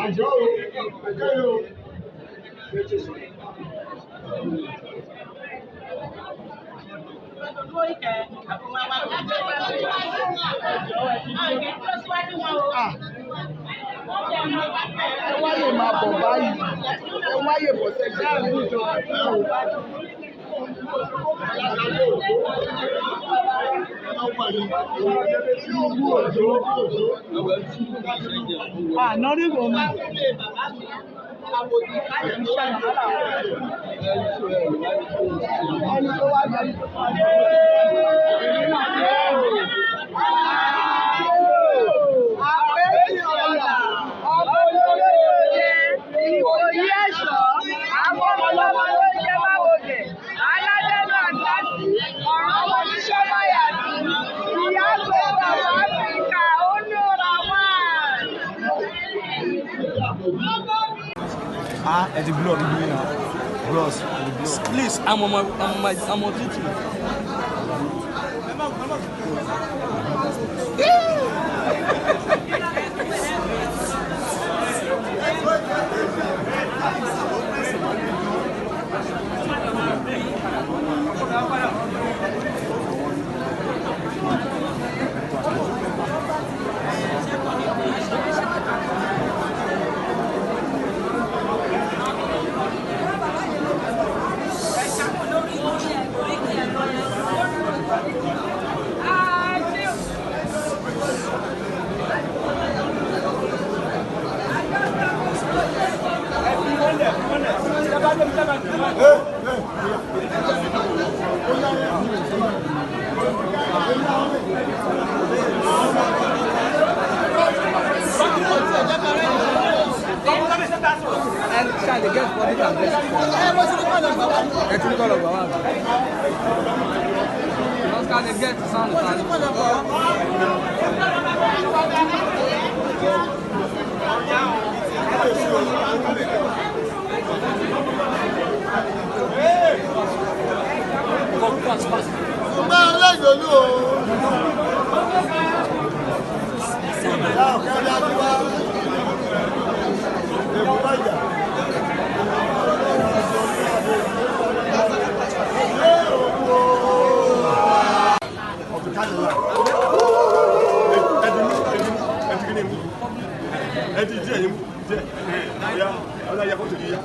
Àjọ o, ẹ̀jẹ̀ yóò. Ẹ wáyè máa bọ̀ báyìí, ẹ wáyè bọ̀ sẹ́gbẹ̀ẹ́. Ẹni tó wá jẹ́ Àpèsè ọ̀la, ọmọ olóore ìwòyí ẹ̀ṣọ́, àwọn ọmọlọ́mọ ló jẹ́ máwòlẹ̀, aládẹ́nu àtàsí, ọ̀ràn ọmọ oníṣẹ́ máyàtì, ìyá gbogbo àwọn Áfíríkà, ó nóra wá. Ah, ẹ ti block ibi náà. Bros, ẹ ti block. Please, I'm on duty. Ẹ ṣáà lè get public address. Ẹ tún kọ́ lọ gbà wá. Because ká lè get sound kan. Pass, pass. Máa lẹ́yìn olú o. Ìyá ọ̀kẹ́ ọ̀dẹ́ àdúrà. Èkó bá jà. Ẹdi díẹ̀ yín mú díẹ̀ ọ̀ya ọ̀ya yẹ kó tòbi yá.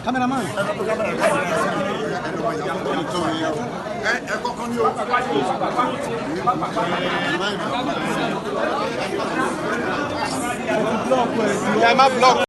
Cameraman. Ẹ kọ́kọ́ ní o. Ẹ má block.